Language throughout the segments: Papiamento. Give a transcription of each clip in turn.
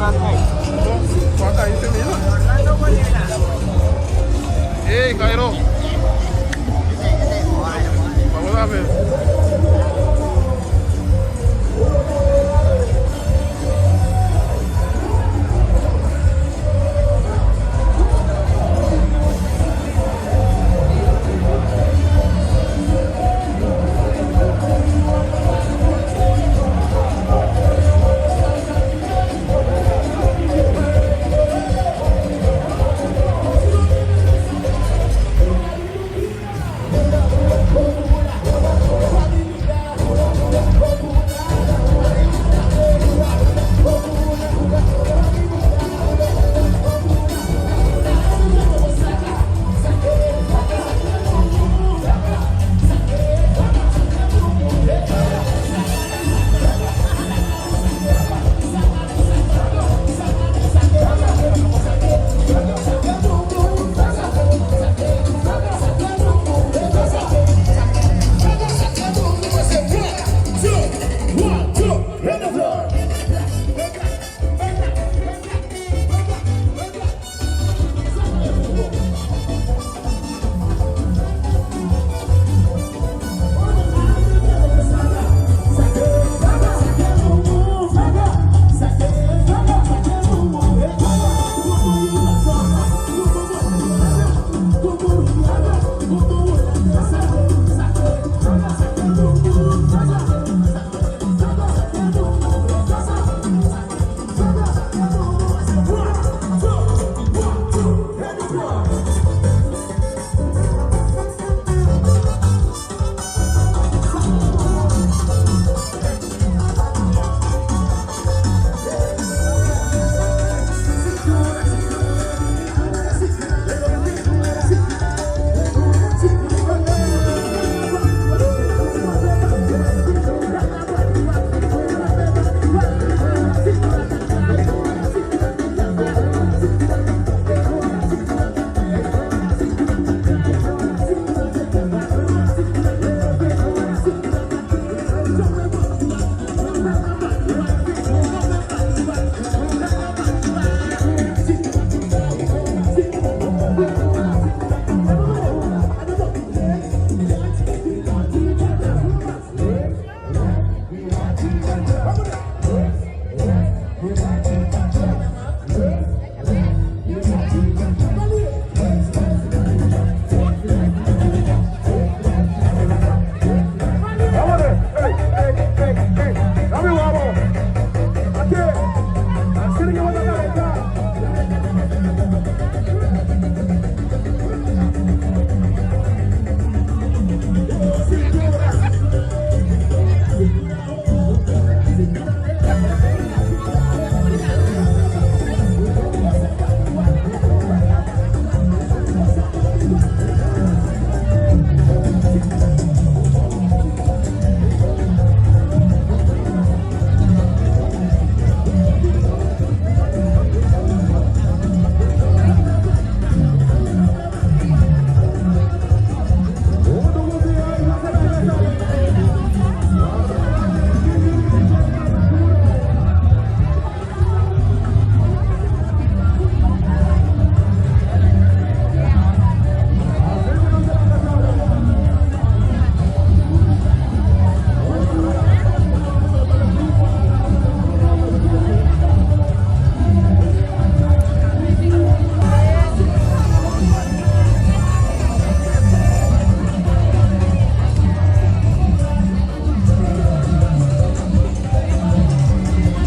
Cuanto ahí se mira? Hey, Cairo. Vamos a ver.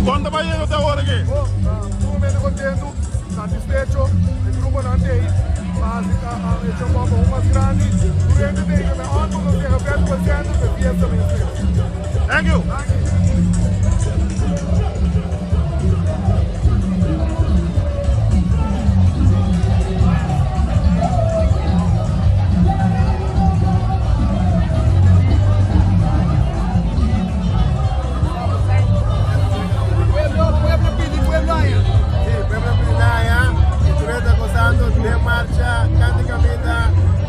Con ta bayendo te awor aki? Bon, ta sumamente contento, satisfecho, e gruponan t'ey pa haci e chambon aun mas grandi. Tur hende t'ey ta on pa nos yega Festival Center pa e fiesta mes mes. Thank you. Danki. Pueblo, pueblo pidi pueblo aña. Sí, pueblo pidi aña. Y tur ta gozando de marcha, canta y camina,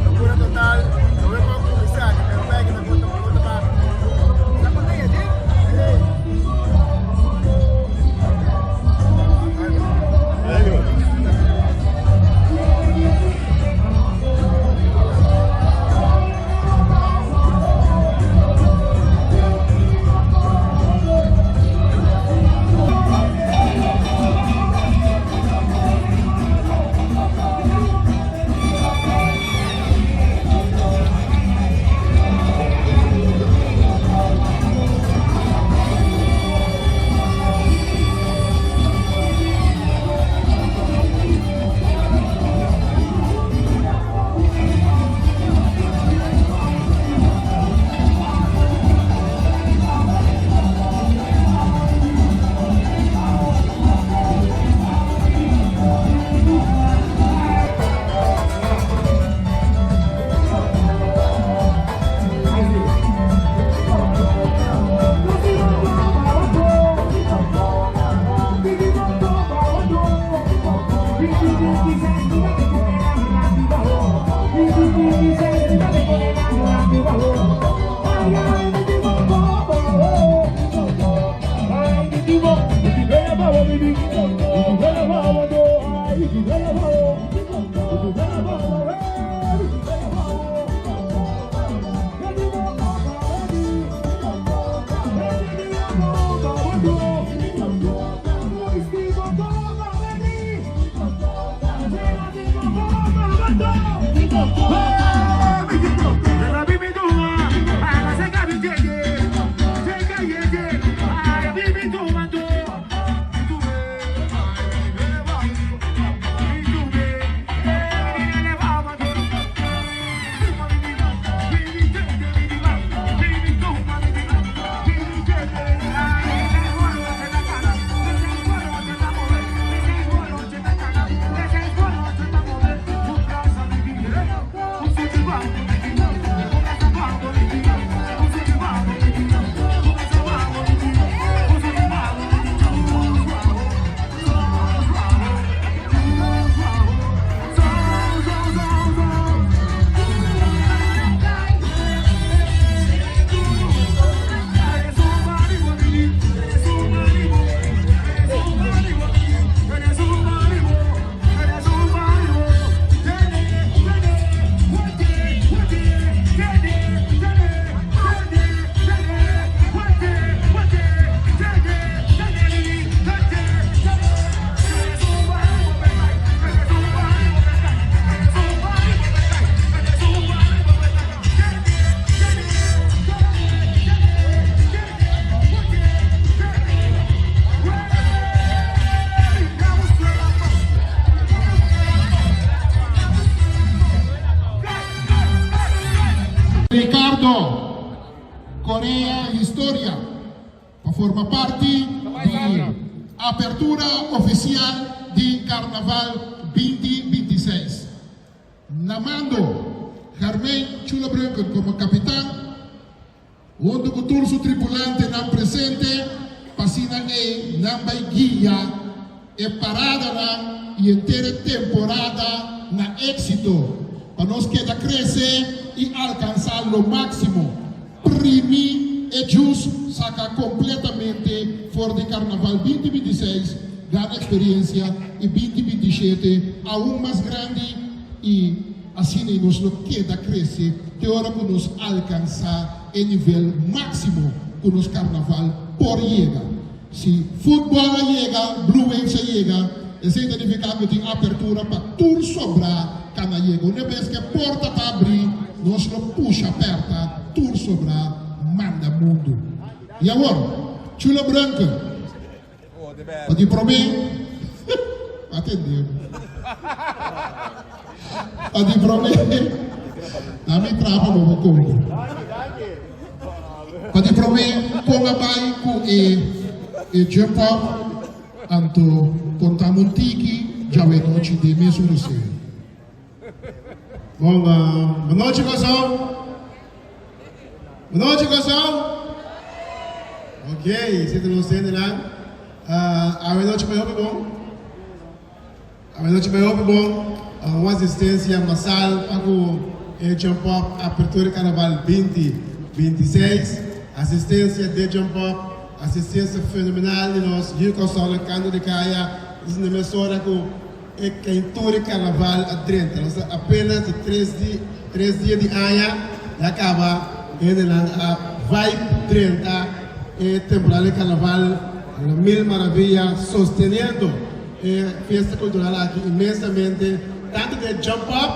locura total. No ve cómo comenzar, que me que me gusta, me gusta más. ¿Está contento, sí? Ricardo Correa Historia pa forma parti di apertura oficial di Carnaval 2026. Na mando, Germain Chulo Brunken como capitan, hunto cu tur su tripulantenan presente pa asina ey nan bay guia e paradanan y henter e temporada na exito pa nos keda crece y alcansa lo maximo. Primi e djus saca completamente for di Carnaval 2026, gana experiencia y 2027 aun mas grandi y asina y nos lo keda crece te ora cu nos alcansa e nivel maximo cu nos Carnaval por yega. Si futbol a yega, Blue Waves a yega, esey ta nifica cu tin apertura pa tur sobra cana yega. Una bes cu e porta ta abri, nos lo pusha perta tur sobra manda mundu. Y awor, Chulo Brunke, pa di prome, atende, pa di prome, na mi trapa bo bo congo. Pa di prome kon a bai ku e e jump up anto konta un tiki djawe nochi den mesun roseo. Bon, bon nochi Kòrsou. Bon nochi Kòrsou. Ok, si ta nos hendenan. Awe nochi bai hopi bon. Awe nochi bai hopi bon. Un asistencia masal pa cu e Jump Up Apertura di Carnaval 2026. Asistencia de Jump Up, asistencia fenomenal di nos yu Kòrsou na kanto di kaya. Nos na mes ora cu e keintura di Carnaval a drenta. Nos ta apenas di tres di tres dia di aña ya caba hendenan a vibe drenta e temporada di Carnaval na mil maraviya sosteniendo. E fiesta cultural aki inmensamente tanto den Jump Up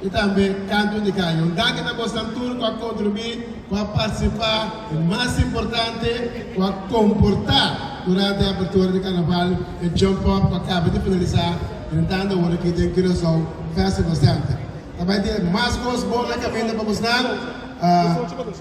y tambe Canto di Calle. Un danki na bosnan tur cu a contribui, cu a participa y mas importante cu a comporta durante e apertura di Carnaval e Jump Up cu a caba di finalisa drentando awor aki den Curaçao Festival Center. Ta bay tin mas cos bon na caminda pa bosnan.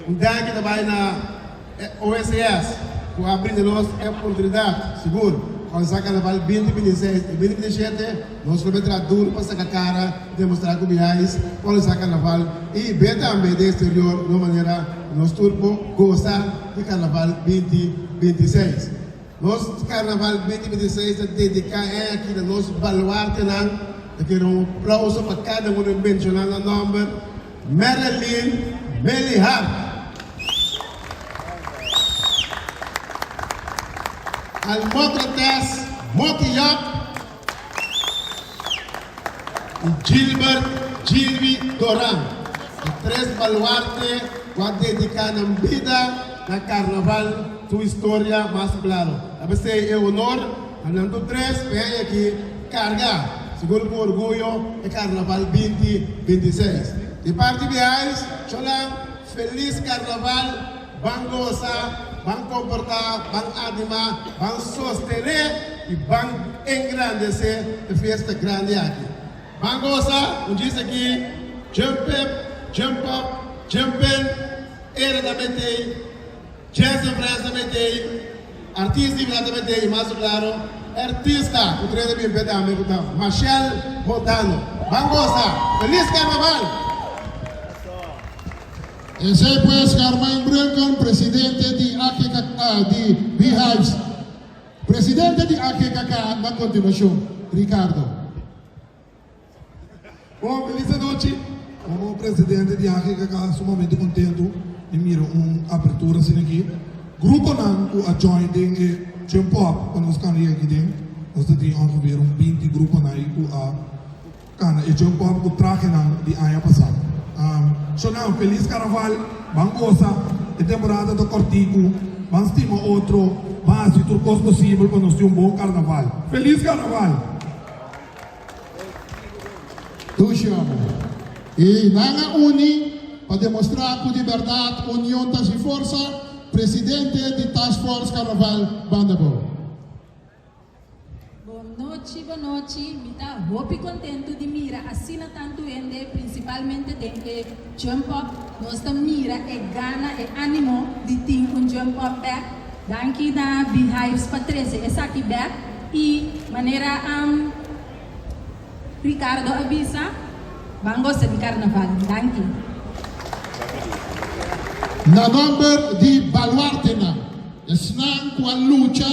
Un danki ta bay na. E OSS ku a brinda nos e oportunidat, sigur, pa sa Karnaval 2026 i 2027, nos lo be traha duru pa saka kara i demostrá ku biais por sa Karnaval i be tambe den eksterior di un manera ku nos tur por gosa di Karnaval 2026. Nos Karnaval 2026 ta dediká e aki na nos baluartenan. Ta kere un aplauso pa kada uno menshoná nan nòmber. Marilyn Melihart. Almocrates Moki Yap i Gilbert Gilby Doran. E tres baluarte ku a dediká nan bida na karnaval su historia mas klaro. Ta p'esei e honor na nan tur tres pa e aña aki karga sigur ku orguyo e karnaval binti 26. Di parti Behives, Cholan, felis karnaval! Ban gosa, ban komportá, ban animá, ban sostené i ban engrandesé e fiesta grandi aki. Ban gosa, un djis aki, jump up, jump up, jump in, Era ta met'ei, Jazz and Friends ta met'ei, Artista Divina ta met'ei i mas klaro, e artista ku trese bin p'e tambe ku ta Machel Montano. Ban gosa! Felis Karnaval! Esei pues Carmijn Brunken, presidente di AGKK di Beehives. Presidente di AGKK na kontinuashon, Ricardo. Bon, felis anochi. Komo presidente di AGKK sumamente kontentu di mira un apertura asina aki. Gruponan ku a join den e Jump Up pa nos kana yega aki den, nos ta tin ongeveer un 20 gruponan ei ku a Kana e jump up ku trahenan di aña pasá. Shonnan, felis Karnaval, ban gosa, e temporada ta kòrtiku, ban stima otro, ban hasi tur kos posibel pa nos tin un bon Karnaval. Felis Karnaval! Dushi amo. I nan a uni pa demostrá ku di bèrdat union ta si forsa, presidente di Task Force Karnaval Banda Bou. Bon nochi, bon nochi. Mi ta hopi kontentu di mira asina tantu hende, prinsipalmente den e Jump Up. Nos ta mira e gana, e animo di tin un Jump Up bek. Danki na Beehives pa trese esaki bek. I manera Ricardo a bisa, ban gosa di karnaval. Danki. Na nòmber di baluartenan, esnan ku a lucha,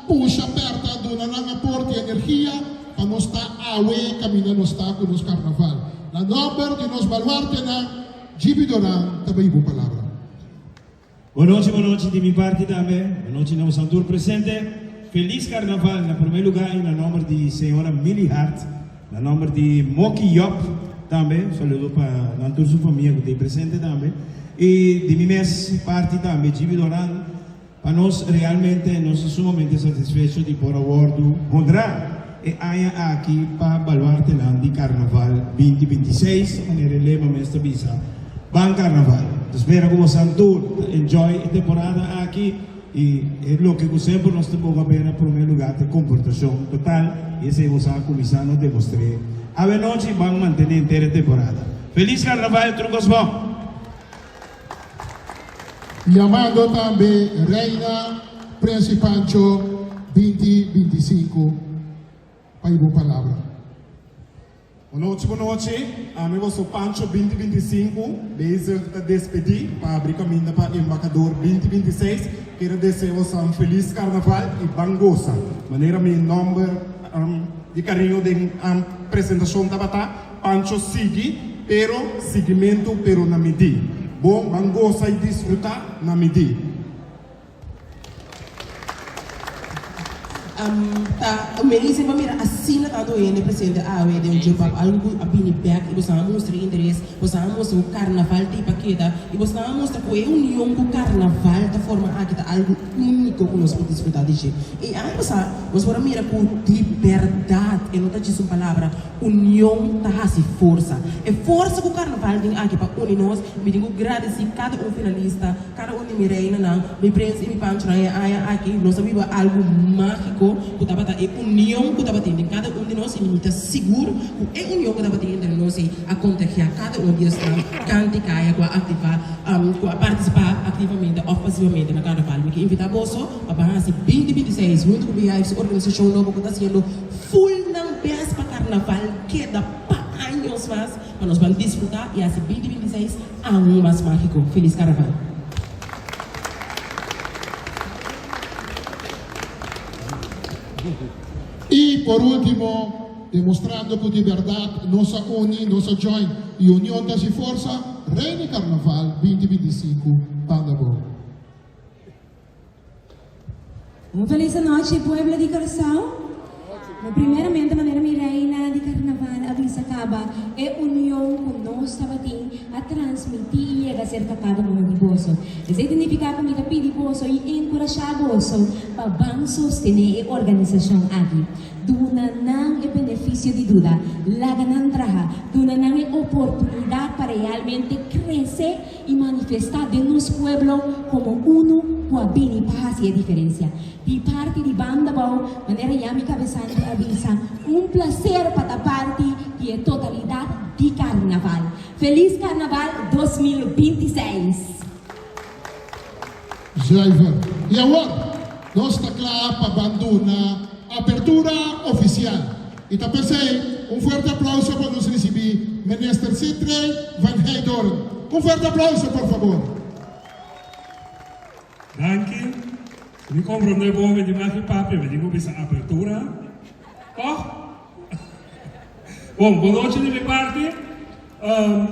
pusha, pèrta, duna nan aporte i energia pa nos ta awe kaminda nos ta ku nos karnaval. Na nòmber di nos baluartenan, Gibi Doran ta bai bo palabra. Bonochi bonochi di mi parti tambe. Bonochi na bosan tur presente. Felis Carnaval na prome lugar y na nomber di señora Milly Hart, na nomber di Moki Yop tambe, saludo pa nan tur su famia cu ta presente tambe y di mi mes parti tambe Gibi Doran. Pa nos realmente nos ta sumamente satisfecho di por a wordo honra e aña aki pa baluartenan di Carnaval 2026, manera e lema mes ta bisa, Ban Carnaval! Ta spera cu bosan tur ta enjoy e temporada aki y e loke cu semper nos ta boga be na prome lugar ta e comportacion total y esey bosan a cuminsa na demostr'e awenochi ban mantene henter e temporada. Feliz Carnaval! Tur cos bon! Yamando tambe Reina Prince Pancho 2025 pa e bon palabra. Bonochi bonochi, ami boso Pancho 2025 bezig ta despedi pa abri caminda pa Embacador 2026. Kere deseo boso un feliz carnaval y ban goza. Manera mi nomber di cariño den presentacion tabata, Pancho sigui, pero siguimentu pero na midí. Bon, ban gosa i disfrutá na midí. Ta amazing pa mira asina tantu hende presente awe den un jump up, algu ku a bini bek i boso a mustra interes, boso a mustra ku karnaval tin pa keda i boso a mustra ku e union ku karnaval ta forma aki ta algu úniko ku nos por disfrutá di dje. I aña pasá nos por a mira ku di bèrdat e no ta djis un palabra, Union ta hasi forsa. E forsa ku Karnaval tin aki pa uni nos, mi tin ku gradisí kada un finalista, kada un di mi reinanan, mi prens i mi panchonan e aña aki. Nos a biba algu mágiko ku tabata e union ku tabatin den kada un di nos i mi ta sigur ku e union ku tabatin entre nos ei a kontagiá kada un di esnan kanti kaya ku a aktivá, ku a partisipá aktivamente òf pasivamente na Karnaval. Mi ke invitá boso pa ban hasi 2026 huntu ku BHF su organisashon nobo ku ta hasiendo Full nan bes pa carnaval keda pa años mas pa nos ban disfruta y haci 2026 aun mas magico. Feliz Carnaval. Y por ultimo, demostrando cu di berdad nos a uni, nos a join y union ta haci forsa, Reina Carnaval 2025 banda bo. Un felis anochi pueblo di Kòrsou. Bo primeramente manera mi reina di karnaval a bisa kaba e union ku nos tabatin a transmití i yega serka kada uno di boso. Esei ta nifiká ku mi ta pidi boso i enkurashá boso pa ban sostené e organisashon aki. Duna nan e benefisio di duda, laga nan traha, duna nan e oportunidat pa realmente krese i manifestá den nos pueblo komo unu ku a bini pa hasi e diferensia. Di parti di Banda Bou, manera ya mi kabesante a bisa, un plaser pa ta parti di e totalidat di Karnaval. Felis Karnaval 2026! Zuiver. I awor, nos ta kla pa ban duna apertura ofisial. I ta p'esei, un fuerte aplauso pa nos risibí Minister Sithree van Heydoorn. Un fuerte aplauso, por fabor. Danki. Si mi comprende bon mi di maki papia mi di cu bisa apertura. Toch? Bon, bon nochi di mi parti.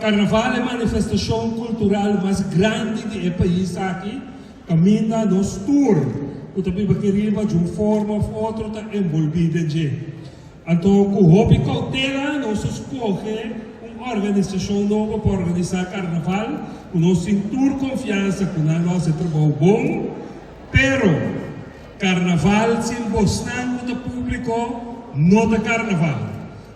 Carnaval e manifestacion cultural mas grandi di e pais aki. Caminda nos tur cu ta biba aki riba di un forma of otro ta envolvi den dje. Anto ku hopi koutela nos a skohe un organisashon nobo pa organisá karnaval, ku nos tin tur konfiansa ku nan lo hasi e trabou bon. Pero, karnaval sin bosnan ku ta públiko no ta karnaval.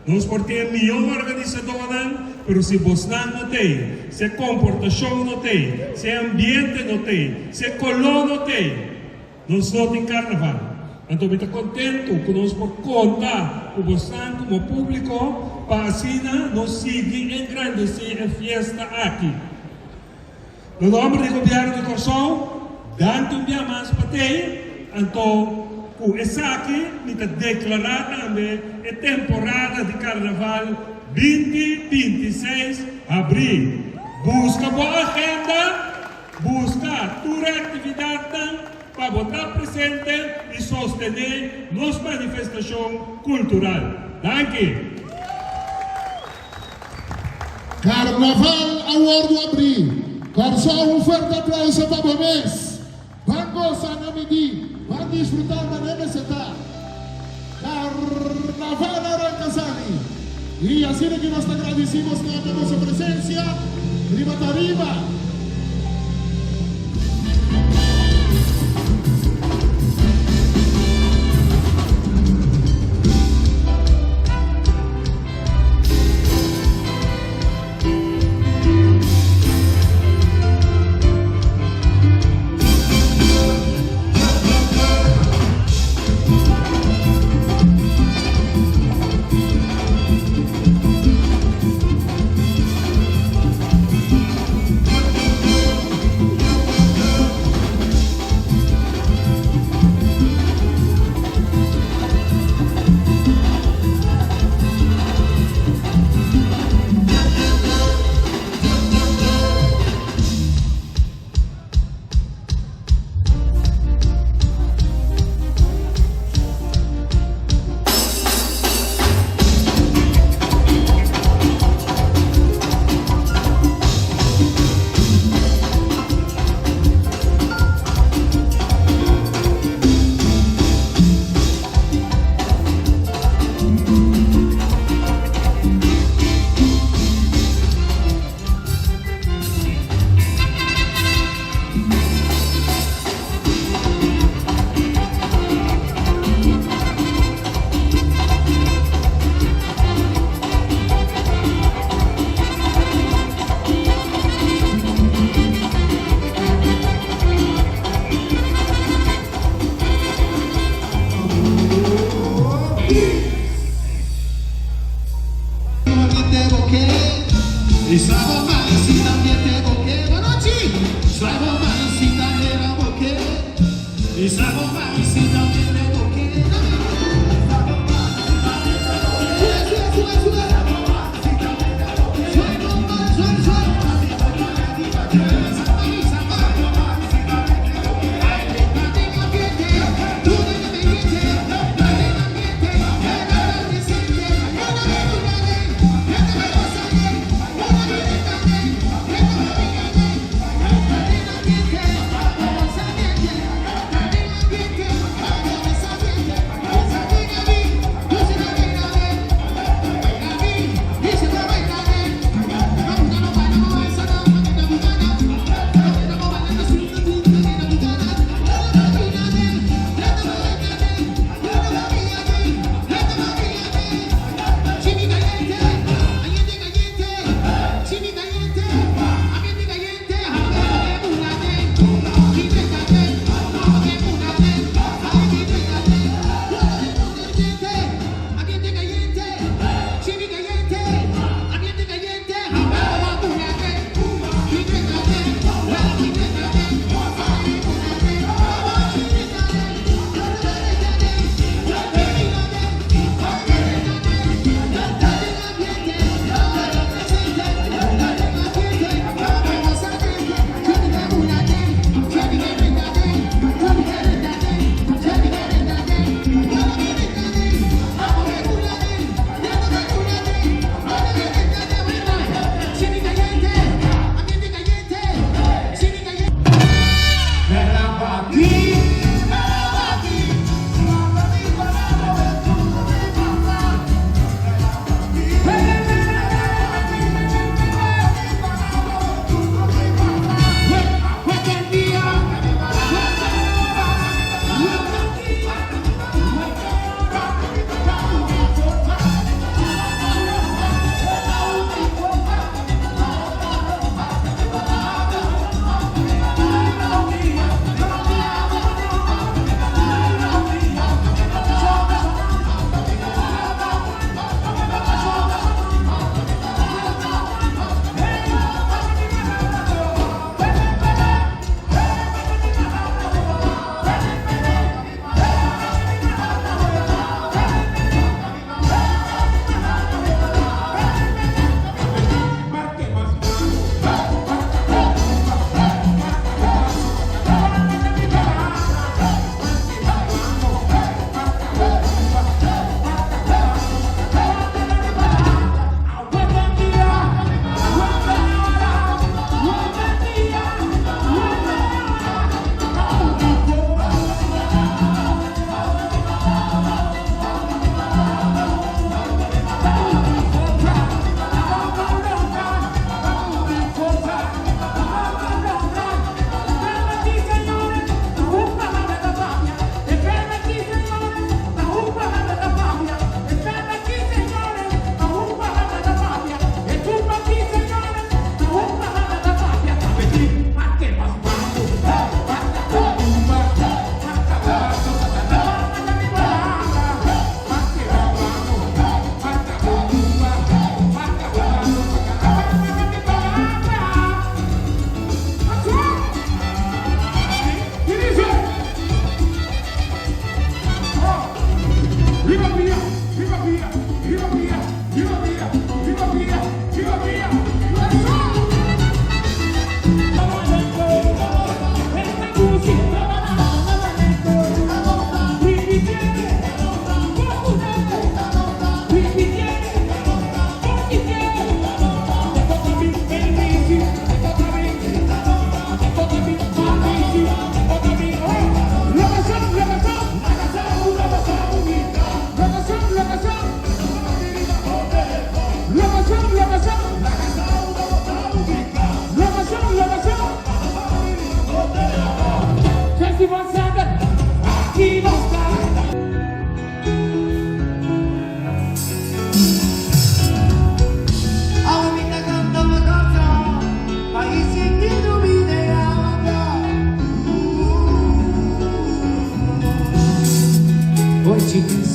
Nos por tin e mihó organisadónan, pero si bosnan no t'ei, si e komportashon no t'ei, si e ambiente no t'ei, si e koló no t'ei, Nos no tin karnaval. Anto mi ta kontentu ku nos por konta ku bosan komo públiko pa asina nos sigui engrandesí e fiesta aki. Na nòmber di Gobièrnu di Kòrsou, danki un bia mas pa tei, anto ku esaki mi ta deklará tambe e temporada di karnaval binti 26 habrí. Buska bo agenda! Buska tur e aktividatnan pa bo ta presente i sostené nos manifestashon kultural. Danki! Karnaval a wòrdu abrí. Kòrsou un fuerte aplauso pa bo mes. Ban gosa na midí, ban disfrutá manera mester ta. Karnaval a ranka sali. I asina ki nos ta gradisí bosnan pa boso presensia riba tarima.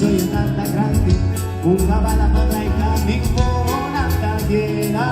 Soñonan ta grandi. Un bala pa laika mi wowonan ta yena.